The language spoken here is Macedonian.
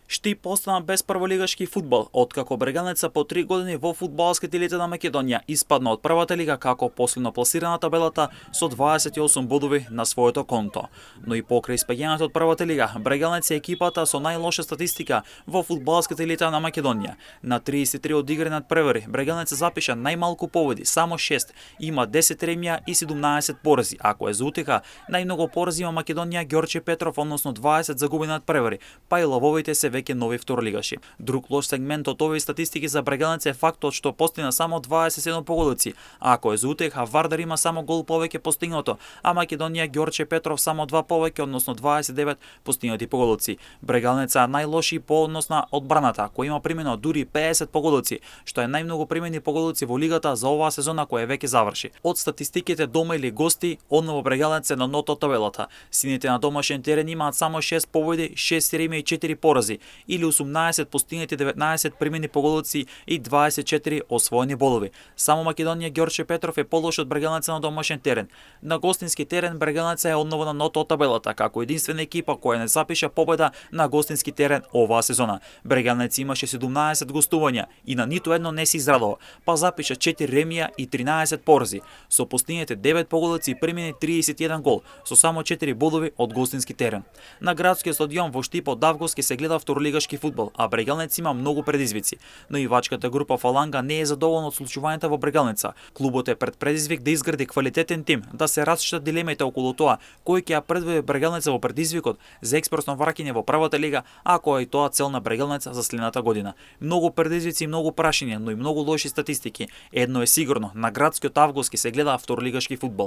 Штип остана без прволигашки фудбал, откако Брегалница по 3 години во фудбалските елита на Македонија испадна од првата лига како последно пласирана на табелата со 28 бодови на своето конто. Но и покрај испаѓањето од првата лига, Брегалница е екипата со најлоша статистика во фудбалската елита на Македонија. На 33 одиграни надпревари, Брегалница запиша најмалку победи, само 6, има 10 ремија и 17 порази. Ако е за утеха, најмногу порази има Македонија Ѓорче Петров, односно 20 загубени надпревари, па и лавовите се веќе нови второлигаши. Друг лош сегмент од овие статистики за Брегалница е фактот што постигна само 27 погодици. Ако е за утеха, Вардар има само гол повеќе постигнато, а Македонија Ѓорче Петров само 2 повеќе, односно 29 постигнати погодици. Брегалница најлоши по однос на одбраната, кој има примено дури 50 погодици, што е најмногу примени погодици во лигата за оваа сезона која веќе заврши. Од статистиките дома или гости, одново Брегалница на ното табелата. Сините на домашен терен имаат само 6 победи, 6 реми и 4 порази, или 18 постигнати, 19 примени погодици и 24 освоени бодови. Само Македонија Ѓорче Петров е полош од Брегалница на домашен терен. На гостински терен Брегалница е одново на ното табелата, како единствена екипа која не запиша победа на гостински терен оваа сезона. Брегалница имаше 17 гостувања и на ниту едно не се израдува, па запиша 4 ремија и 13 порази. Со постигнете 9 погодици и примени 31 гол, со само 4 бодови од гостински терен. На градскиот стадион во Штип од август ќе се гледа второлигашки фудбал, а Брегалница има многу предизвици. Но ивачката група Фаланга не е задоволна од случувањата во Брегалница. Клубот е пред предизвик да изгради квалитетен тим, да се расчитат дилемите околу тоа кој ќе ја предводи Брегалница во предизвикот за експресно враќање во првата лига, ако е и тоа цел на Брегалница за следната година. Многу предизвици и многу прашања, но и многу лоши статистики. Едно е сигурно, на градскиот август ќе се гледа второлигашки фудбал.